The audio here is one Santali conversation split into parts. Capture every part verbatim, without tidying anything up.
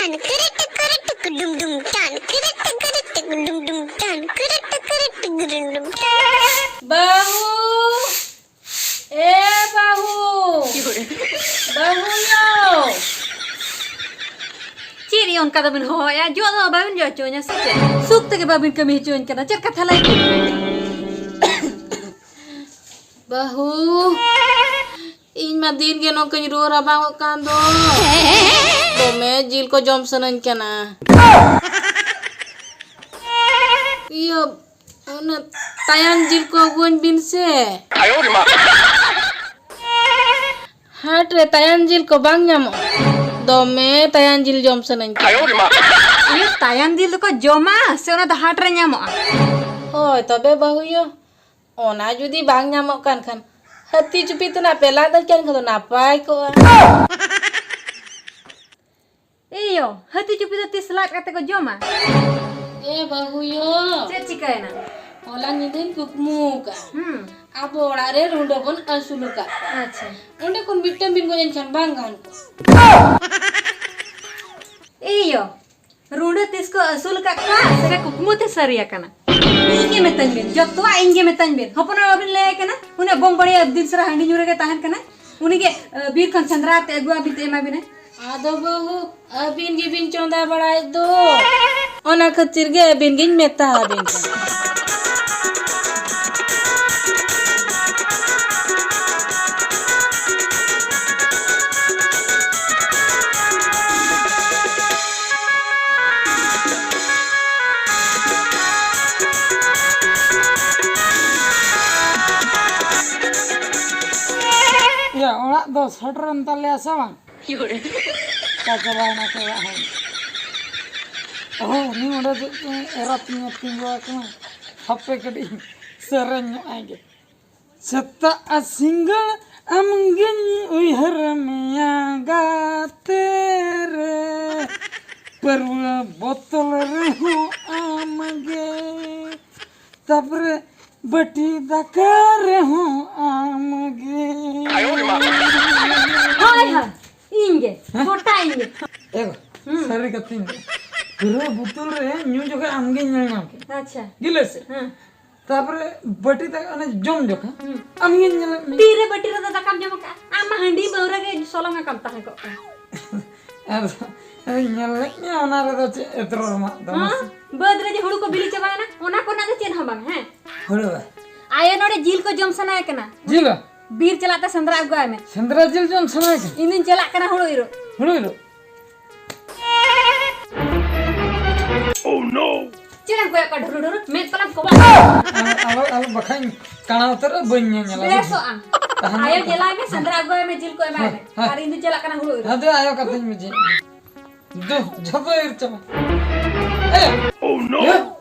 ᱴᱟᱱ ᱠᱤᱨᱤ ᱴᱤᱠᱤᱨᱤ ᱴᱤᱠᱤ ᱰᱩᱢ ᱰᱩᱢ ᱴᱟᱱ ᱠᱤᱨᱤ ᱴᱤᱠᱤᱨᱤ ᱴᱤᱠᱤ ᱰᱩᱢ ᱰᱩᱢ ᱴᱟᱱ ᱠᱤᱨᱤ ᱴᱤᱠᱤᱨᱤ ᱴᱤᱠᱤ ᱰᱩᱢ ᱰᱩᱢ ᱴᱟᱱ᱾ ᱵᱟᱹᱦᱩ, ᱮ ᱵᱟᱹᱦᱩ, ᱵᱟᱹᱦᱩ ᱭᱳ᱾ ᱪᱮᱫ ᱭᱟ ᱚᱱᱠᱟ ᱫᱚᱵᱤᱱ ᱦᱚᱦᱚᱭᱟ? ᱡᱚᱜ ᱫᱚ ᱵᱟᱵᱤᱱ ᱡᱚᱜ ᱦᱚᱪᱚᱧᱟ ᱥᱮ ᱪᱮᱫ? ᱥᱩᱠ ᱛᱮᱜᱮ ᱵᱟᱵᱤᱱ ᱠᱟᱹᱢᱤ ᱦᱚᱪᱚᱧ ᱠᱟᱱᱟ᱾ ᱪᱮᱫ ᱠᱟᱛᱷᱟ ᱞᱟᱹᱭ ᱠᱮᱫ? ᱵᱟᱹᱦᱩ, ᱤᱧ ᱢᱟ ᱫᱤᱱ ᱜᱮ ᱱᱚᱝᱠᱟᱧ ᱨᱩᱣᱟᱹ ᱨᱟᱵᱟᱝᱚᱜ ᱠᱟᱱ ᱫᱚ᱾ ᱫᱚᱢᱮ ᱡᱤᱞ ᱠᱚ ᱡᱚᱢ ᱥᱟᱱᱟᱧ ᱠᱟᱱᱟ᱾ ᱤᱭᱟᱹ, ᱚᱱᱟ ᱛᱟᱭᱟᱱ ᱡᱤᱞ ᱠᱚ ᱟᱹᱜᱩᱣᱟᱹᱧ ᱵᱤᱱ ᱥᱮ᱾ ᱦᱟᱴ ᱨᱮ ᱛᱟᱭᱟᱱ ᱡᱤᱞ ᱠᱚ ᱵᱟᱝ ᱧᱟᱢᱚᱜᱼᱟ? ᱫᱚᱢᱮ ᱛᱟᱭᱟᱱ ᱡᱤᱞ ᱡᱚᱢ ᱥᱟᱱᱟᱧ ᱠᱟᱱᱟ᱾ ᱤᱭᱟᱹ, ᱛᱟᱭᱟᱱ ᱡᱤᱞ ᱫᱚᱠᱚ ᱡᱚᱢᱟ ᱥᱮ ᱚᱱᱟ ᱫᱚ ᱦᱟᱴ ᱨᱮ ᱧᱟᱢᱚᱜᱼᱟ? ᱦᱳᱭ, ᱛᱚᱵᱮ ᱵᱟᱹᱦᱩᱭᱳ, ᱚᱱᱟ ᱡᱩᱫᱤ ᱵᱟᱝ ᱧᱟᱢᱚᱜ ᱠᱟᱱ ᱠᱷᱟᱱ, ᱦᱟᱹᱛᱤ ᱪᱩᱯᱤ ᱛᱮᱱᱟᱜ ᱯᱮ ᱞᱟᱫ ᱟᱹᱧ ᱠᱷᱟᱱ ᱫᱚ ᱱᱟᱯᱟᱭ ᱠᱚᱜᱼᱟ᱾ ᱮᱭᱳ, ᱦᱟᱹᱛᱤ ᱪᱩᱯᱤ ᱫᱚ ᱛᱤᱥ ᱞᱟᱫ ᱠᱟᱛᱮ ᱠᱚ ᱡᱚᱢᱟ? ᱮ ᱵᱟᱹᱦᱩᱭᱳ᱾ ᱪᱮᱫ ᱪᱤᱠᱟᱹᱭᱮᱱᱟ? ᱦᱚᱞᱟ ᱧᱤᱫᱟᱹᱧ ᱠᱩᱠᱢᱩ ᱟᱠᱟᱫᱼᱟ᱾ ᱦᱩᱸ᱾ ᱟᱵᱚ ᱚᱲᱟᱜ ᱨᱮ ᱨᱩᱸᱰᱟᱹ ᱵᱚᱱ ᱟᱹᱥᱩᱞ ᱟᱠᱟᱫ ᱠᱚᱣᱟ᱾ ᱟᱪᱪᱷᱟ᱾ ᱚᱸᱰᱮ ᱠᱷᱚᱱ ᱢᱤᱫᱴᱟᱝ ᱵᱤᱱ ᱜᱚᱡ ᱮᱱ ᱠᱷᱟᱱ ᱵᱟᱝ ᱜᱟᱱ ᱠᱚᱜᱼᱟ? ᱮᱭᱳ, ᱨᱩᱸᱰᱟᱹ ᱛᱤᱥ ᱠᱚ ᱟᱹᱥᱩᱞ ᱟᱠᱟᱫ ᱠᱚᱣᱟ, ᱥᱮ ᱠᱩᱠᱢᱩ ᱛᱮ ᱥᱟᱹᱨᱤ ᱟᱠᱟᱱᱟ? ᱤᱧ ᱜᱮ ᱢᱮᱛᱟᱹᱧ ᱵᱤᱱ, ᱡᱚᱛᱚᱣᱟᱜ ᱤᱧ ᱜᱮ ᱢᱮᱛᱟᱹᱧ ᱵᱤᱱ᱾ ᱦᱚᱯᱚᱱ ᱵᱟᱵᱤᱱ ᱞᱟᱹᱭ ᱟᱭ ᱠᱟᱱᱟ? ᱩᱱᱟᱹᱜ ᱵᱚᱝ ᱵᱟᱹᱲᱤᱭᱟᱹ ᱫᱤᱱ ᱥᱟᱨᱟ ᱦᱟᱺᱰᱤ ᱧᱩ ᱨᱮᱜᱮ ᱛᱟᱦᱮᱱ ᱠᱟᱱᱟᱭ᱾ ᱩᱱᱤ ᱜᱮ, ᱮ, ᱵᱤᱨ ᱠᱷᱚᱱ ᱥᱮᱸᱫᱽᱨᱟ ᱛᱮ ᱟᱹᱜᱩ ᱟᱹᱵᱤᱱ ᱛᱮ ᱮᱢᱟ ᱵᱤᱱᱟᱭ᱾ ᱟᱫᱚ ᱵᱟᱹᱦᱩ, ᱟᱹᱵᱤᱱ ᱜᱮᱵᱤᱱ ᱪᱚᱸᱫᱟ ᱵᱟᱲᱟᱭᱮᱫ ᱫᱚ᱾ ᱚᱱᱟ ᱠᱷᱟᱹᱛᱤᱨ ᱜᱮ ᱟᱹᱵᱤᱱ ᱜᱤᱧ ᱢᱮᱛᱟ ᱟᱹᱵᱤᱱ ᱠᱟᱱᱟ᱾ ᱭᱟ, ᱚᱲᱟᱜ ᱫᱚ ᱥᱮᱴᱮᱨᱮᱱ ᱛᱟᱞᱮᱭᱟ ᱥᱮ ᱵᱟᱝ? ᱚᱠᱟ ᱪᱟᱵᱟᱭᱮᱱᱟ ᱠᱚ ᱚᱲᱟᱜ ᱦᱚᱲ? ᱚᱦᱚ, ᱩᱱᱤ ᱚᱸᱰᱮ ᱪᱮᱫ ᱪᱚᱝ ᱮᱨᱟ ᱛᱤᱧ ᱛᱤᱸᱜᱩ ᱟᱠᱟᱱᱟ᱾ ᱦᱟᱯᱮ ᱠᱟᱹᱴᱤᱡ ᱥᱮᱨᱮᱧ ᱧᱚᱜ ᱟᱭ ᱜᱮ᱾ ᱥᱮᱛᱟᱜ ᱥᱤᱸᱜᱟᱹᱲ ᱟᱢᱜᱤᱧ ᱩᱭᱦᱟᱹᱨ ᱢᱮᱭᱟ ᱜᱟᱛᱮ ᱨᱮ, ᱯᱟᱹᱨᱣᱟᱹ ᱵᱚᱛᱚᱞ ᱨᱮᱦᱚᱸ ᱟᱢᱜᱮ, ᱛᱟᱯᱚᱨᱮ ᱵᱟᱹᱴᱤ ᱫᱟᱠᱟ ᱨᱮᱦᱚᱸ ᱟᱢᱜᱮ᱾ ᱦᱳᱭ, ᱦᱳᱭ, ᱤᱧ ᱜᱮ, ᱦᱮᱸ? ᱜᱚᱴᱟ ᱤᱧ ᱜᱮ᱾ ᱮ ᱜᱚ, ᱦᱩᱸ᱾ ᱥᱟᱹᱨᱤ ᱠᱟᱛᱷᱟᱧ ᱞᱟᱹᱭᱟ᱾ ᱯᱩᱨᱟᱹ ᱵᱳᱛᱚᱞ ᱨᱮ ᱧᱩ ᱡᱚᱠᱷᱮᱡ ᱟᱢᱜᱤᱧ ᱧᱮᱞ ᱧᱟᱢ ᱠᱮᱫ᱾ ᱟᱪᱪᱷᱟ᱾ ᱜᱤᱞᱟᱹᱥ ᱨᱮ᱾ ᱦᱮᱸ᱾ ᱛᱟᱯᱚᱨᱮ ᱵᱟᱹᱴᱤ ᱛᱮ ᱚᱱᱮ ᱡᱚᱢ ᱡᱚᱠᱷᱮᱡ ᱦᱩᱸ᱾ ᱟᱢᱜᱤᱧ ᱧᱮᱞᱮᱫ ᱢᱮᱭᱟ᱾ ᱛᱤᱨᱮ ᱵᱟᱹᱴᱤ ᱨᱮᱫᱚ ᱫᱟᱠᱟᱢ ᱡᱚᱢ ᱟᱠᱟᱫᱼᱟ? ᱟᱢ ᱢᱟ ᱦᱟᱺᱰᱤ ᱯᱟᱹᱣᱨᱟᱹ ᱜᱮ ᱥᱚᱞᱚᱝ ᱟᱠᱟᱢ ᱛᱟᱦᱮᱸ ᱠᱚᱜ ᱠᱟᱱ᱾ ᱟᱨ ᱧᱮᱞ ᱞᱮᱫ ᱢᱮᱭᱟ, ᱚᱱᱟ ᱨᱮᱫᱚ ᱪᱮᱫ ᱮᱛᱨᱚ ᱟᱢᱟᱜ ᱫᱚ? ᱦᱮᱸ? ᱢᱟᱥᱮ᱾ ᱵᱟᱹᱫᱽ ᱨᱮ ᱡᱮ ᱦᱩᱲᱩ ᱠᱚ ᱵᱤᱞᱤ ᱪᱟᱵᱟᱭᱮᱱᱟ, ᱚᱱᱟ ᱠᱚᱨᱮᱱᱟᱜ ᱫᱚ ᱪᱮᱫ ᱦᱚᱸ ᱵᱟᱝ, ᱦᱮᱸ? ᱦᱩᱲᱩ ᱵᱟ᱾ ᱟᱭᱳ, ᱱᱚᱰᱮ ᱡᱤᱞ ᱠᱚ ᱡᱚᱢ ᱥᱟᱱᱟᱭᱮ ᱠᱟᱱᱟ᱾ ᱡᱤᱞ ᱵᱟ? ᱵᱤᱨ ᱪᱟᱞᱟᱜ ᱛᱮ ᱥᱮᱸᱫᱽᱨᱟ ᱟᱹᱜᱩᱣᱟᱭ ᱢᱮ᱾ ᱥᱮᱸᱫᱽᱨᱟ ᱡᱤᱞ ᱡᱚᱢ ᱥᱟᱱᱟᱭᱮ ᱠᱟᱱᱟ? ᱤᱧ ᱫᱩᱧ ᱪᱟᱞᱟᱜ ᱠᱟᱱᱟ ᱦᱩᱲᱩ ᱤᱨᱚᱜ᱾ ᱦᱩᱲᱩ ᱤᱨᱚᱜ? ᱪᱮᱫ ᱮᱢ ᱠᱚᱭᱚᱜ ᱠᱟᱜ ᱰᱷᱩᱨᱩ ᱰᱷᱩᱨᱩ? ᱢᱮᱫ ᱛᱟᱞᱟᱢ ᱠᱚᱵᱟ᱾ ᱟᱞᱚ, ᱟᱞᱚ, ᱟᱞᱚ, ᱵᱟᱠᱷᱟᱱ ᱠᱟᱬᱟ ᱩᱛᱟᱹᱨᱚᱜ, ᱵᱟᱹᱧ ᱧᱮᱧᱮᱞᱟ᱾ ᱵᱮᱥᱚᱜ ᱟᱢ᱾ ᱛᱟᱦᱮᱱ ᱟᱭᱳ ᱢᱮ᱾ ᱧᱮᱞᱟᱭ ᱢᱮ, ᱥᱮᱸᱫᱽᱨᱟ ᱟᱹᱜᱩᱣᱟᱭ ᱢᱮ, ᱡᱤᱞ ᱠᱚ ᱮᱢᱟᱭ ᱢᱮ᱾ ᱦᱮᱸ, ᱦᱮᱸ᱾ ᱟᱨ ᱤᱧ ᱫᱚ ᱪᱟᱞᱟᱜ ᱠᱟᱱᱟ ᱦᱩᱲᱩ ᱤᱨ᱾ ᱟᱫᱚ ᱟᱭᱳ ᱠᱟᱛᱷᱟᱧ ᱵᱩᱡᱷᱟᱹᱣ᱾ ᱫᱩ, ᱡᱷᱚᱛᱚ ᱤᱨ ᱪᱟᱵᱟ᱾ ᱮᱭ! Oh, no!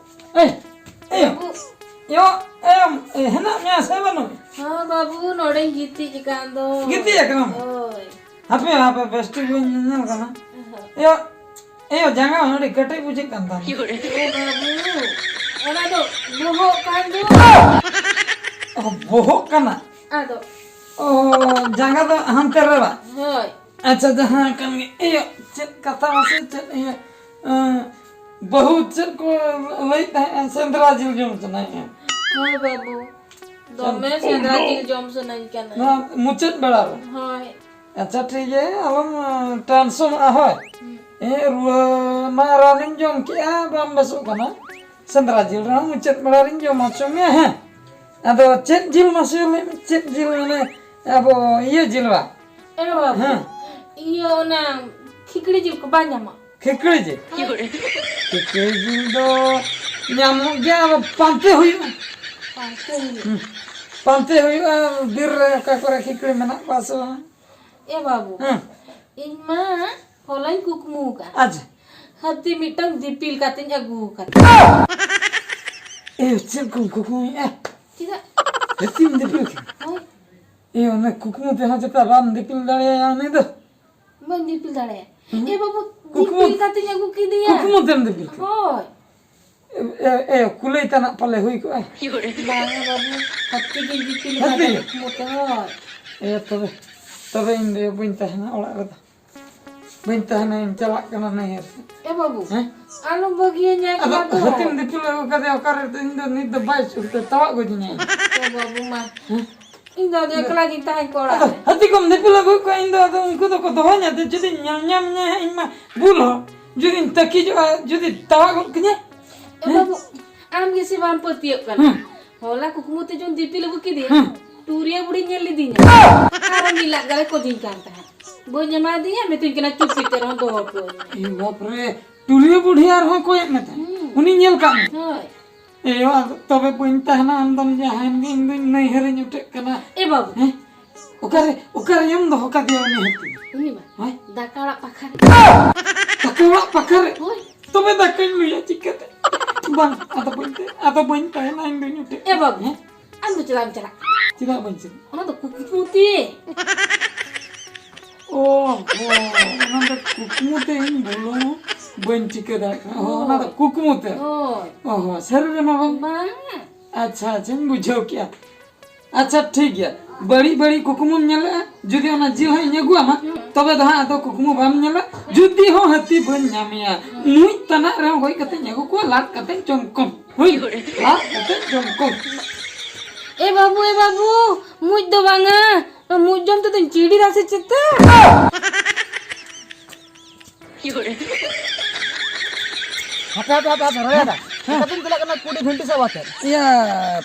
ᱮᱭ! ᱮᱭ! ᱭᱳ! ᱮᱭ! ᱮᱭ! ᱦᱮᱱᱟᱜ ᱢᱮᱭᱟ ᱥᱮ ᱵᱟᱹᱱᱩᱜ? ᱦᱚᱸ ᱵᱟᱹᱵᱩ, ᱱᱚᱰᱮᱧ ᱜᱤᱛᱤᱡ ᱟᱠᱟᱱ ᱫᱚ᱾ ᱜᱤᱛᱤᱡ ᱟᱠᱟᱱᱟᱢ? ᱦᱳᱭ᱾ ᱦᱟᱯᱮ, ᱦᱟᱯᱮ, ᱵᱮᱥ ᱴᱷᱤᱠ ᱵᱟᱹᱧ ᱧᱮᱧᱮᱞ ᱠᱟᱱᱟ᱾ ᱦᱳᱭ᱾ ᱮᱭᱳ! ᱮᱭᱳ, ᱡᱟᱸᱜᱟ ᱦᱚᱸ ᱟᱹᱰᱤ ᱠᱟᱹᱴᱤᱡ ᱵᱩᱡᱷᱟᱹᱜ ᱠᱟᱱ ᱛᱟᱢᱟ᱾ ᱮ ᱵᱟᱹᱵᱩ, ᱚᱱᱟ ᱫᱚ ᱵᱚᱦᱚᱜ ᱠᱟᱱ ᱫᱚ᱾ ᱚ, ᱵᱚᱦᱚᱜ ᱠᱟᱱᱟ? ᱟᱫᱚ? ᱚ, ᱡᱟᱸᱜᱟ ᱫᱚ ᱦᱟᱱᱛᱮ ᱨᱮ ᱵᱟᱝ? ᱦᱳᱭ᱾ ᱟᱪᱪᱷᱟ, ᱡᱟᱦᱟᱸ ᱠᱟᱱ ᱜᱮ, ᱤᱭᱟᱹ, ᱪᱮᱫ ᱠᱟᱛᱷᱟ ᱢᱟᱥᱮ, ᱪᱮᱫ ᱤᱭᱟᱹ, ᱮᱸ, ᱵᱟᱹᱦᱩ ᱪᱮᱫ ᱠᱚ ᱞᱟᱹᱭᱮᱫ ᱛᱟᱦᱮᱸᱜᱼᱟ, ᱥᱮᱸᱫᱽᱨᱟ ᱡᱤᱞ ᱡᱚᱢ ᱥᱟᱱᱟᱭᱮᱫᱼᱟ? ᱦᱳᱭ ᱵᱟᱹᱵᱩ, ᱫᱚᱢᱮ ᱥᱮᱸᱫᱽᱨᱟ ᱡᱤᱞ ᱡᱚᱢ ᱥᱟᱱᱟᱧ ᱠᱟᱱᱟ᱾ ᱱᱚᱣᱟ ᱢᱩᱪᱟᱹᱫ ᱵᱮᱲᱟ ᱨᱮ? ᱦᱳᱭ᱾ ᱟᱪᱪᱷᱟ, ᱴᱷᱤᱠ ᱜᱮᱭᱟ, ᱟᱞᱚᱢ, ᱮᱸ, ᱴᱮᱱᱥᱚᱱᱚᱜᱼᱟ, ᱦᱳᱭ᱾ ᱦᱩᱸ᱾ ᱮ, ᱨᱩᱣᱟᱹ ᱢᱟ ᱨᱟᱱᱤᱧ ᱡᱚᱢ ᱠᱮᱜᱼᱟ, ᱵᱟᱢ ᱵᱮᱥᱚᱜ ᱠᱟᱱᱟ᱾ ᱥᱮᱸᱫᱽᱨᱟ ᱡᱤᱞ ᱨᱮᱦᱚᱸ ᱢᱩᱪᱟᱹᱫ ᱵᱮᱲᱟ ᱨᱤᱧ ᱡᱚᱢ ᱦᱚᱪᱚ ᱢᱮᱭᱟ, ᱦᱮᱸ᱾ ᱟᱫᱚ ᱪᱮᱫ ᱡᱤᱞ ᱢᱟᱥᱮ ᱞᱟᱹᱭ ᱢᱮ, ᱪᱮᱫ ᱡᱤᱞ ᱢᱟᱱᱮ ᱟᱵᱚ ᱤᱭᱟᱹ ᱡᱤᱞ ᱵᱟ? ᱮ ᱵᱟᱹᱵᱩ, ᱦᱮᱸ᱾ ᱤᱭᱟᱹ ᱚᱱᱟ ᱠᱷᱤᱠᱲᱤ ᱡᱤᱞ ᱠᱚ ᱵᱟᱝ ᱧᱟᱢᱚᱜ? ᱠᱷᱤᱠᱲᱤ ᱡᱤᱞ? ᱦᱳᱭ᱾ ᱠᱷᱤᱠᱲᱤ ᱡᱤᱞ ᱫᱚ ᱧᱟᱢᱚᱜ ᱜᱮᱭᱟ, ᱟᱫᱚ ᱯᱟᱱᱛᱮ ᱦᱩᱭᱩᱜᱼᱟ᱾ ᱯᱟᱱᱛᱮ ᱦᱩᱭᱩᱜᱼᱟ? ᱦᱩᱸ᱾ ᱯᱟᱱᱛᱮ ᱦᱩᱭᱩᱜᱼᱟ ᱵᱤᱨ ᱨᱮ ᱚᱠᱟ ᱠᱚᱨᱮ ᱠᱷᱤᱠᱲᱤ ᱢᱮᱱᱟᱜ ᱠᱚᱣᱟ ᱥᱮ ᱵᱟᱝ᱾ ᱮ ᱵᱟᱹᱵᱩ, ᱦᱮᱸ᱾ ᱤᱧ ᱢᱟ ᱦᱚᱞᱟᱧ ᱠᱩᱠᱢᱩ ᱟᱠᱟᱫ᱾ ᱟᱪᱪᱷᱟ᱾ ᱦᱟᱹᱛᱤ ᱢᱤᱫᱴᱟᱝ ᱫᱤᱯᱤᱞ ᱠᱟᱛᱮᱧ ᱟᱹᱜᱩ ᱟᱠᱟᱫ᱾ ᱮ, ᱪᱮᱫ ᱠᱚᱢ ᱠᱩᱠᱢᱩᱭᱮᱫᱼᱟ? ᱪᱮᱫᱟᱜ? ᱦᱟᱹᱛᱤᱢ ᱫᱤᱯᱤᱞ ᱠᱮᱫᱟ? ᱦᱳᱭ᱾ ᱮ, ᱚᱱᱟ ᱠᱩᱠᱢᱩ ᱛᱮᱦᱚᱸ ᱪᱮᱛᱟ ᱵᱟᱢ ᱫᱤᱯᱤᱞ ᱫᱟᱲᱮᱭᱟᱭᱟ ᱩᱱᱤ ᱫᱚ? ᱵᱟᱹᱧ ᱫᱤᱯᱤᱞ ᱫᱟᱲᱮᱭᱟᱜᱼᱟ᱾ ᱦᱩᱸ? ᱮ ᱵᱟᱹᱵᱩ, ᱠᱩᱠᱢᱩ, ᱫᱤᱯᱤᱞ ᱠᱟᱛᱮᱧ ᱟᱹᱜᱩ ᱠᱮᱫᱮᱭᱟ᱾ ᱠᱩᱠᱢᱩ ᱛᱮᱢ ᱫᱤᱯᱤᱞ ᱠᱮᱫᱟ? ᱦᱳᱭ᱾ ᱮ, ᱮ, ᱠᱩᱞᱟᱹᱭ ᱛᱟᱱᱟᱜ ᱯᱟᱞᱮ ᱦᱩᱭ ᱠᱚᱜᱼᱟ? ᱵᱟᱝᱟ ᱵᱟᱹᱵᱩ, ᱦᱟᱹᱛᱤ ᱜᱤᱧ ᱫᱤᱯᱤᱞ ᱦᱟᱹᱛᱤ? ᱟᱠᱟᱫᱮᱭᱟ ᱠᱩᱠᱢᱩ ᱛᱮ, ᱦᱳᱭ᱾ ᱮ, ᱛᱚᱵᱮ, ᱛᱚᱵᱮ ᱤᱧ ᱫᱚ ᱵᱟᱹᱧ ᱛᱟᱦᱮᱱᱟ ᱚᱲᱟᱜ ᱨᱮᱫᱚ᱾ ᱵᱟᱹᱧ ᱛᱟᱦᱮᱱᱟ, ᱤᱧ ᱪᱟᱞᱟᱜ ᱠᱟᱱᱟ ᱱᱟᱹᱭᱦᱟᱹᱨ ᱥᱮᱫ᱾ ᱮ ᱵᱟᱹᱵᱩ, ᱦᱮᱸ? ᱟᱞᱚᱢ ᱵᱟᱹᱜᱤᱭᱟᱹᱧᱟ ᱮ ᱟᱫᱚ ᱵᱟᱹᱵᱩ᱾ ᱦᱟᱹᱛᱤᱢ ᱫᱤᱯᱤᱞ ᱟᱹᱜᱩ ᱠᱟᱫᱮᱭᱟ ᱚᱠᱟᱨᱮ? ᱤᱧ ᱫᱚ ᱱᱤᱛ ᱫᱚ ᱵᱟᱭ ᱥᱩᱨ ᱛᱮ ᱛᱟᱣᱟᱜ ᱜᱚᱡᱤᱧᱟᱭ᱾ ᱮ ᱵᱟᱹᱵᱩ ᱢᱟ, ᱦᱮᱸ? ᱤᱧ ᱫᱚ ᱟᱫᱚ ᱮᱠᱞᱟ ᱜᱤᱧ ᱛᱟᱦᱮᱸ ᱠᱚᱜᱼᱟ ᱚᱲᱟᱜ ᱟᱫᱚ ᱨᱮ᱾ ᱦᱟᱹᱛᱤ ᱠᱚᱢ ᱫᱤᱯᱤᱞ ᱟᱹᱜᱩ ᱠᱚᱣᱟ, ᱤᱧ ᱫᱚ ᱟᱫᱚ ᱩᱱᱠᱩ ᱫᱚᱠᱚ ᱫᱚᱦᱚᱧᱟ ᱛᱚ, ᱡᱩᱫᱤᱧ ᱧᱮᱞ ᱧᱟᱢᱤᱧᱟ ᱦᱟᱸᱜ, ᱤᱧ ᱢᱟ ᱵᱩᱞ ᱦᱚᱲ, ᱡᱩᱫᱤᱧ ᱛᱟᱹᱠᱤᱡᱚᱜᱼᱟ, ᱡᱩᱫᱤ ᱛᱟᱣᱟᱜ ᱜᱚᱫ ᱠᱤᱧᱟᱭ᱾ ᱮ ᱦᱮᱸ? ᱵᱟᱹᱵᱩ, ᱟᱢ ᱜᱮᱥᱮ ᱵᱟᱢ ᱯᱟᱹᱛᱭᱟᱹᱜ ᱠᱟᱱᱟ᱾ ᱦᱮᱸ᱾ ᱦᱚᱞᱟ ᱠᱩᱠᱢᱩ ᱛᱮ ᱡᱚᱱ ᱫᱤᱯᱤᱞ ᱟᱹᱜᱩ ᱠᱮᱫᱮᱭᱟ, ᱦᱮᱸ᱾ ᱴᱩᱨᱤᱭᱟᱹ ᱵᱩᱲᱦᱤ ᱧᱮᱞ ᱞᱤᱫᱤᱧᱟ᱾ ᱟᱨ ᱢᱤᱫ ᱞᱟᱜ ᱜᱟᱞᱮ ᱠᱚᱫᱤᱧ ᱠᱟᱱ ᱛᱟᱦᱮᱸᱫ᱾ ᱵᱟᱹᱧ ᱮᱢᱟ ᱫᱮᱭᱟ, ᱢᱮᱛᱟᱹᱧ ᱠᱟᱱᱟ, "ᱪᱩᱯ ᱪᱩᱯ ᱛᱮ ᱨᱮᱦᱚᱸ ᱫᱚᱦᱚ ᱦᱚᱴᱚ ᱟᱹᱧ ᱢᱮ᱾" ᱮ ᱵᱟᱯ ᱨᱮ, ᱴᱩᱨᱤᱭᱟᱹ ᱵᱩᱲᱦᱤ ᱟᱨᱦᱚᱸ ᱠᱚᱭᱮᱜ ᱢᱮ ᱛᱟᱦᱮᱸᱫ᱾ ᱦᱩᱸ᱾ ᱩᱱᱤ ᱧᱮᱞ ᱠᱟᱜ ᱢᱮ᱾ ᱦᱳᱭ᱾ ᱮᱭᱳ, ᱟᱫᱚ ᱛᱚᱵᱮ ᱵᱟᱹᱧ ᱛᱟᱦᱮᱱᱟ, ᱟᱢ ᱫᱚᱢ ᱡᱟᱦᱟᱸᱭᱮᱱ ᱜᱮ, ᱤᱧ ᱫᱚᱧ ᱱᱟᱹᱭᱦᱟᱹᱨᱤᱧ ᱩᱴᱷᱟᱹᱜ ᱠᱟᱱᱟ᱾ ᱮ ᱵᱟᱹᱵᱩ᱾ ᱦᱮᱸ? ᱚᱠᱟᱨᱮ, ᱚᱠᱟᱨᱮᱢ ᱫᱚᱦᱚ ᱠᱟᱫᱮᱭᱟ ᱩᱱᱤ ᱦᱟᱹᱛᱤ? ᱩᱱᱤ ᱢᱟ ᱦᱮᱸ? ᱫᱟᱠᱟ ᱚᱲᱟᱜ ᱯᱟᱠᱷᱟᱨ᱾ ᱫᱟᱠᱟ ᱚᱲᱟᱜ ᱯᱟᱠᱷᱟᱨ ᱨᱮ? ᱦᱳᱭ᱾ ᱛᱚᱵᱮ ᱫᱟᱠᱟᱧ ᱞᱩᱭᱟ ᱪᱤᱠᱟᱹᱛᱮ? ᱵᱟᱝ, ᱟᱫᱚ ᱵᱟᱹᱧ ᱛᱟᱦᱮᱱᱟ, ᱟᱫᱚ ᱵᱟᱹᱧ ᱛᱟᱦᱮᱱᱟ, ᱤᱧ ᱫᱚᱧ ᱩᱴᱷᱟᱹᱜ᱾ ᱮ ᱵᱟᱹᱵᱩ, ᱦᱮᱸ? ᱟᱢ ᱫᱚ ᱪᱮᱫᱟᱜ ᱮᱢ ᱪᱟᱞᱟᱜ ᱠᱟᱱᱟ? ᱪᱮᱫᱟᱜ ᱵᱟᱹᱧ ᱪᱟᱞᱟᱜ? ᱚᱱᱟ ᱫᱚ ᱠᱩᱠᱢᱩ ᱛᱤᱧ᱾ ᱚ, ᱚ, ᱚᱱᱟ ᱫᱚ ᱠᱩᱠᱢᱩ ᱛᱮ ᱤᱧ ᱵᱚᱞᱚ ᱵᱟᱹᱧ ᱪᱤᱠᱟᱹ ᱫᱟᱲᱮᱭᱟᱜ ᱠᱟᱱᱟ᱾ ᱚ, ᱚᱱᱟ ᱫᱚ ᱦᱳᱭ᱾ ᱠᱩᱠᱢᱩ ᱛᱮ? ᱦᱳᱭ᱾ ᱚ ᱦᱚᱸ, ᱥᱟᱹᱨᱤ ᱨᱮᱢᱟ ᱵᱟᱝ? ᱵᱟᱝ᱾ ᱟᱪᱪᱷᱟ, ᱟᱪᱪᱷᱟᱧ ᱵᱩᱡᱷᱟᱹᱣ ᱠᱮᱜᱼᱟ᱾ ᱟᱪᱪᱷᱟ, ᱴᱷᱤᱠ ᱜᱮᱭᱟ᱾ ᱵᱟᱹᱲᱤᱡ ᱵᱟᱹᱲᱤᱡ ᱠᱩᱠᱢᱩᱢ ᱧᱮᱞᱮᱜᱼᱟ, ᱡᱩᱫᱤ ᱚᱱᱟ ᱡᱤᱞ ᱦᱚᱸ ᱤᱧ ᱟᱹᱜᱩᱣᱟᱢᱟ, ᱛᱚᱵᱮ ᱫᱚ ᱦᱟᱸᱜ ᱟᱫᱚ ᱠᱩᱠᱢᱩ ᱵᱟᱢ ᱧᱮᱞᱟ᱾ ᱡᱩᱫᱤ ᱦᱚᱸ ᱦᱟᱹᱛᱤ ᱵᱟᱹᱧ ᱧᱟᱢᱮᱭᱟ, ᱢᱩᱡ ᱛᱟᱱᱟᱜ ᱨᱮᱦᱚᱸ ᱜᱚᱡ ᱠᱟᱛᱮᱧ ᱟᱹᱜᱩ ᱠᱚᱣᱟ, ᱞᱟᱫ ᱠᱟᱛᱮᱧ ᱡᱚᱢ ᱠᱚᱢ᱾ ᱦᱩᱭ? ᱞᱟᱫ ᱠᱟᱛᱮᱧ ᱡᱚᱢ ᱠᱚᱢ᱾ ᱮ ᱵᱟᱹᱵᱩ, ᱮ ᱵᱟᱹᱵᱩ, ᱢᱩᱡ ᱫᱚ ᱵᱟᱝᱟ, ᱢᱩᱡ ᱡᱚᱢ ᱛᱮᱫᱚᱧ ᱪᱤᱲᱤᱨᱟ ᱥᱮ ᱪᱮᱛᱟ? ᱦᱟᱯᱮ, ᱦᱟᱯᱮ, ᱦᱟᱯᱮ, ᱦᱟᱯᱮ, ᱨᱚᱲ ᱮᱫᱟ᱾ ᱦᱮᱸ᱾ ᱪᱤᱠᱟᱹᱛᱮᱢ ᱪᱟᱞᱟᱜ ᱠᱟᱱᱟ ᱠᱩᱰᱤ ᱵᱷᱤᱱᱴᱤ ᱥᱟᱵ ᱟᱛᱮ? ᱤᱭᱟᱹ,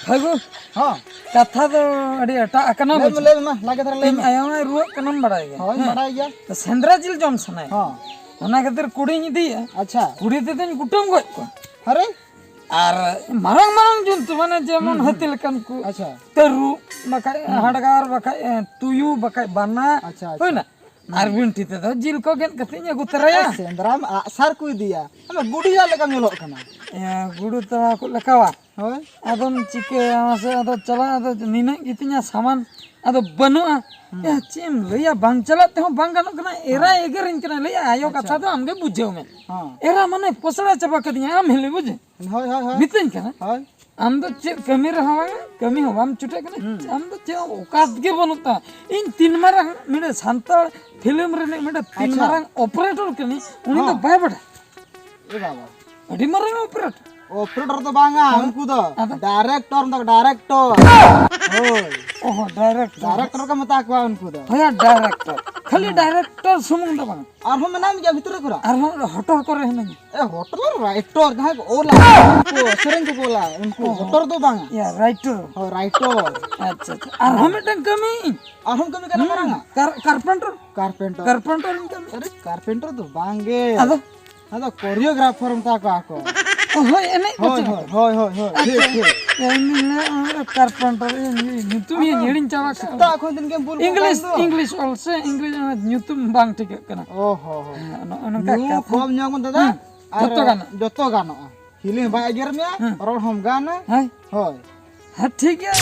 ᱯᱷᱟᱹᱜᱩ᱾ ᱦᱚᱸ᱾ ᱠᱟᱛᱷᱟ ᱫᱚ ᱟᱹᱰᱤ ᱮᱴᱟᱜ ᱟᱠᱟᱱᱟ, ᱞᱟᱹᱭ ᱢᱮ, ᱵᱩᱡᱷᱟᱹᱣ᱾ ᱞᱟᱹᱭ ᱢᱮ, ᱢᱟ, ᱞᱟᱜᱮ ᱫᱷᱟᱨᱟ ᱞᱟᱹᱭ ᱤᱧ ᱢᱮ᱾ ᱟᱭᱳ ᱢᱟᱭ ᱨᱩᱣᱟᱹᱜ ᱠᱟᱱᱟᱢ ᱵᱟᱲᱟᱭ ᱜᱮᱭᱟ᱾ ᱦᱳᱭ, ᱦᱮᱸ᱾ ᱵᱟᱲᱟᱭ ᱜᱮᱭᱟ᱾ ᱛᱚ ᱥᱮᱸᱫᱽᱨᱟ ᱡᱤᱞ ᱡᱚᱢ ᱥᱟᱱᱟᱭᱟ᱾ ᱦᱚᱸ᱾ ᱚᱱᱟ ᱠᱷᱟᱹᱛᱤᱨ ᱠᱩᱰᱤᱧ ᱤᱫᱤᱭᱟ᱾ ᱟᱪᱪᱷᱟ᱾ ᱠᱩᱰᱤ ᱛᱮᱫᱚᱧ ᱠᱩᱴᱟᱹᱢ ᱜᱚᱡ ᱠᱚᱣᱟ᱾ ᱟᱨᱮ? ᱟᱨ ᱢᱟᱨᱟᱝ ᱢᱟᱨᱟᱝ ᱡᱚᱱᱛᱩ, ᱢᱟᱱᱮ ᱡᱮᱢᱚᱱ ᱦᱩᱸ, ᱦᱩᱸ᱾ ᱦᱟᱹᱛᱤ ᱞᱮᱠᱟᱱ ᱠᱚ, ᱟᱪᱪᱷᱟ᱾ ᱛᱟᱹᱨᱩᱵ, ᱵᱟᱠᱷᱟᱡ ᱦᱩᱸ᱾ ᱦᱟᱰᱜᱟᱨ, ᱵᱟᱠᱷᱟᱡ, ᱮ, ᱛᱩᱭᱩ, ᱵᱟᱠᱷᱟᱡ ᱵᱟᱱᱟ, ᱟᱪᱪᱷᱟ, ᱟᱪᱪᱷᱟ᱾ ᱦᱩᱭᱱᱟ? ᱦᱩᱸ᱾ ᱟᱨ ᱵᱤᱱᱴᱷᱤ ᱛᱮᱫᱚ ᱡᱤᱞ ᱠᱚ ᱜᱮᱫ ᱠᱟᱛᱮᱧ ᱟᱹᱜᱩ ᱛᱚᱨᱟᱭᱟ᱾ ᱟᱨ ᱥᱮᱸᱫᱽᱨᱟᱢ ᱟᱜᱼᱥᱟᱨ ᱠᱚ ᱤᱫᱤᱭᱟ, ᱟᱢ ᱫᱚ ᱜᱩᱰᱩ ᱞᱮᱠᱟᱢ ᱧᱮᱞᱚᱜ ᱠᱟᱱᱟ᱾ ᱮ, ᱜᱩᱰᱩ ᱛᱟᱣᱟ ᱠᱚ ᱞᱮᱠᱟᱣᱟ᱾ ᱦᱳᱭ᱾ ᱟᱫᱚᱢ ᱪᱤᱠᱟᱹᱭᱟ ᱢᱟᱥᱮ? ᱟᱫᱚ ᱪᱟᱞᱟᱜ, ᱟᱫᱚ ᱱᱤᱱᱟᱹᱜ ᱜᱮᱛᱤᱧᱟ ᱥᱟᱢᱟᱱ, ᱟᱫᱚ ᱵᱟᱹᱱᱩᱜᱼᱟ᱾ ᱦᱩᱸ᱾ ᱭᱟ, ᱪᱮᱫ ᱮᱢ ᱞᱟᱹᱭᱟ? ᱵᱟᱝ ᱪᱟᱞᱟᱜ ᱛᱮᱦᱚᱸ ᱵᱟᱝ ᱜᱟᱱᱚᱜ ᱠᱟᱱᱟ᱾ ᱮᱨᱟᱭ ᱮᱜᱮᱨᱤᱧ ᱠᱟᱱᱟ, ᱞᱟᱹᱭᱟ, "ᱟᱭᱳ, ᱟᱪᱪᱷᱟ᱾ ᱠᱟᱛᱷᱟ ᱫᱚ ᱟᱢᱜᱮ ᱵᱩᱡᱷᱟᱹᱣ ᱢᱮ᱾" ᱦᱚᱸ᱾ ᱮᱨᱟ ᱢᱟᱱᱮ ᱯᱚᱥᱲᱟ ᱪᱟᱵᱟ ᱠᱟᱫᱤᱧᱟ, ᱟᱢ ᱦᱤᱞᱤ ᱵᱩᱡᱷᱟᱹᱣ᱾ ᱦᱳᱭ, ᱦᱳᱭ, ᱦᱳᱭ᱾ ᱢᱤᱛᱟᱹᱧ ᱠᱟᱱᱟ᱾ ᱦᱳᱭ᱾ ᱟᱢ ᱫᱚ ᱪᱮᱫ ᱠᱟᱹᱢᱤ ᱨᱮᱦᱚᱸ ᱵᱟᱝᱟ, ᱠᱟᱹᱢᱤ ᱦᱚᱸ ᱵᱟᱢ ᱪᱷᱩᱴᱟᱹᱜ ᱠᱟᱱᱟ᱾ ᱦᱩᱸ᱾ ᱟᱢ ᱫᱚ ᱪᱮᱫ ᱦᱚᱸ ᱚᱠᱟᱛ ᱜᱮ ᱵᱟᱹᱱᱩᱜ ᱛᱟᱢᱟ᱾ ᱤᱧ ᱛᱤᱱ ᱢᱟᱨᱟᱝ ᱢᱤᱫᱴᱮᱱ ᱥᱟᱱᱛᱟᱲ ᱯᱷᱤᱞᱢ ᱨᱤᱱᱤᱡ ᱢᱤᱫᱴᱮᱱ ᱛᱤᱱ ᱟᱪᱪᱷᱟ᱾ ᱢᱟᱨᱟᱝ ᱚᱯᱟᱨᱮᱴᱚᱨ ᱠᱟᱹᱱᱟᱹᱧ, ᱩᱱᱤ ᱫᱚ ᱦᱚᱸ᱾ ᱵᱟᱭ ᱵᱟᱰᱟᱭᱟ᱾ ᱮ ᱵᱟᱵᱟ᱾ ᱟᱹᱰᱤ ᱢᱟᱨᱟᱝ ᱚᱯᱟᱨᱮᱴᱚᱨ᱾ ᱚᱯᱟᱨᱮᱴᱚᱨ ᱫᱚ ᱵᱟᱝᱟ, ᱦᱮᱸ? ᱩᱱᱠᱩ ᱫᱚ ᱟᱫᱚ? ᱰᱟᱭᱨᱮᱠᱴᱚᱨ ᱫᱚ, ᱰᱟᱭᱨᱮᱠᱴᱚᱨ᱾ ᱦᱳᱭ᱾ ᱚᱦᱚ, ᱰᱟᱭᱨᱮᱠᱴᱚᱨ᱾ ᱰᱟᱭᱨᱮᱠᱴᱚᱨ ᱠᱚ ᱢᱮᱛᱟ ᱠᱚᱣᱟ ᱩᱱᱠᱩ ᱫᱚ᱾ ᱦᱳᱭ, ᱰᱟᱭᱨᱮᱠᱴᱚᱨ᱾ ᱠᱷᱟᱹᱞᱤ ᱦᱮᱸ᱾ ᱰᱟᱭᱨᱮᱠᱴᱚᱨ ᱥᱩᱢᱩᱝ ᱫᱚ ᱵᱟᱝ᱾ ᱟᱨᱦᱚᱸ ᱢᱮᱱᱟᱜ ᱜᱮᱭᱟ ᱵᱷᱤᱛᱨᱤ ᱠᱚᱨᱮ᱾ ᱟᱨᱦᱚᱸ ᱦᱚᱴᱚᱨ ᱠᱚᱨᱮ ᱦᱮᱱᱟᱹᱧᱟ᱾ ᱮ, ᱦᱚᱴᱚᱨ, ᱨᱟᱭᱴᱚᱨ, ᱡᱟᱦᱟᱸᱭ ᱠᱚ ᱚᱞᱟ, ᱩᱱᱠᱩ ᱥᱮᱨᱮᱧ ᱠᱚ ᱚᱞᱟ, ᱩᱱᱠᱩ ᱚᱦᱚ᱾ ᱦᱚᱴᱚᱨ ᱫᱚ ᱵᱟᱝᱟ᱾ ᱭᱟ, ᱨᱟᱭᱴᱚᱨ᱾ ᱦᱳᱭ, ᱨᱟᱭᱴᱚᱨ᱾ ᱟᱪᱪᱷᱟ, ᱟᱪᱪᱷᱟ᱾ ᱟᱨᱦᱚᱸ ᱢᱤᱫᱴᱟᱝ ᱠᱟᱹᱢᱤ᱾ ᱟᱨᱦᱚᱸ ᱠᱟᱹᱢᱤ ᱠᱟᱱᱟ ᱦᱩᱸ, ᱢᱟᱨᱟᱝᱟ? ᱠᱟᱨ-, ᱠᱟᱨᱯᱮᱱᱴᱚᱨ᱾ ᱠᱟᱨᱯᱮᱱᱴᱚᱨ᱾ ᱠᱟᱨᱯᱮᱱᱴᱚᱨ ᱤᱧ ᱠᱟᱹᱢᱤ᱾ ᱟᱨᱮ, ᱠᱟᱨᱯᱮᱱᱴᱚᱨ ᱫᱚ ᱵᱟᱝ ᱜᱮ᱾ ᱟᱫᱚ? ᱟᱫᱚ ᱠᱳᱨᱤᱭᱳᱜᱨᱟᱯᱷᱟᱨ ᱢᱮᱛᱟ ᱠᱚᱣᱟ ᱠᱚ᱾ ᱚ, ᱦᱳᱭ, ᱮᱱᱮᱡ ᱠᱚ ᱦᱳᱭ, ᱪᱮ? ᱦᱳᱭ, ᱦᱳᱭ, ᱦᱳᱭ, ᱦᱳᱭ, ᱟᱪᱪᱷᱟ᱾ ᱴᱷᱤᱠ, ᱴᱷᱤᱠ᱾ ᱤᱧ ᱫᱩᱧ ᱞᱟᱹᱭᱟ, ᱚᱱᱟ ᱫᱚ ᱠᱟᱨᱯᱮᱱᱴᱟᱨ, ᱤᱧ ᱧᱩᱛᱩᱢ ᱤᱧ ᱟᱫᱚ ᱦᱤᱲᱤᱧ ᱪᱟᱵᱟ ᱠᱮᱫᱟ᱾ ᱥᱮᱛᱟᱜ ᱠᱷᱚᱱ ᱫᱤᱱ ᱜᱮᱢ ᱵᱩᱞ ᱠᱚᱜ ᱤᱝᱞᱤᱥ, ᱠᱟᱱ ᱫᱚ᱾ ᱤᱝᱞᱤᱥ ᱚᱞ ᱥᱮ, ᱤᱝᱨᱮᱡᱤ ᱚᱱᱟ ᱧᱩᱛᱩᱢ ᱵᱟᱝ ᱴᱷᱤᱠᱟᱹᱜ ᱠᱟᱱᱟ᱾ ᱚ, ᱦᱚ, ᱦᱚ᱾ ᱦᱮᱸ, ᱱᱚᱜᱼᱚ ᱱᱚᱝᱠᱟ ᱧᱩ ᱠᱟᱛᱷᱟ᱾ ᱠᱚᱢ ᱧᱩ ᱢᱮ ᱫᱟᱫᱟ, ᱦᱮᱸ, ᱟᱨ ᱡᱚᱛᱚ ᱜᱟᱱᱚᱜᱼᱟ᱾ ᱡᱚᱛᱚ ᱜᱟᱱᱚᱜᱼᱟ᱾ ᱦᱤᱞᱤ ᱦᱚᱸ ᱵᱟᱭ ᱮᱜᱮᱨ ᱢᱮᱭᱟ, ᱦᱮᱸ᱾ ᱨᱚᱲ ᱦᱚᱸᱢ ᱜᱟᱱᱟ᱾ ᱦᱮᱸ᱾ ᱦᱳᱭ᱾ ᱦᱮᱸ, ᱴᱷᱤᱠ ᱜᱮᱭᱟ᱾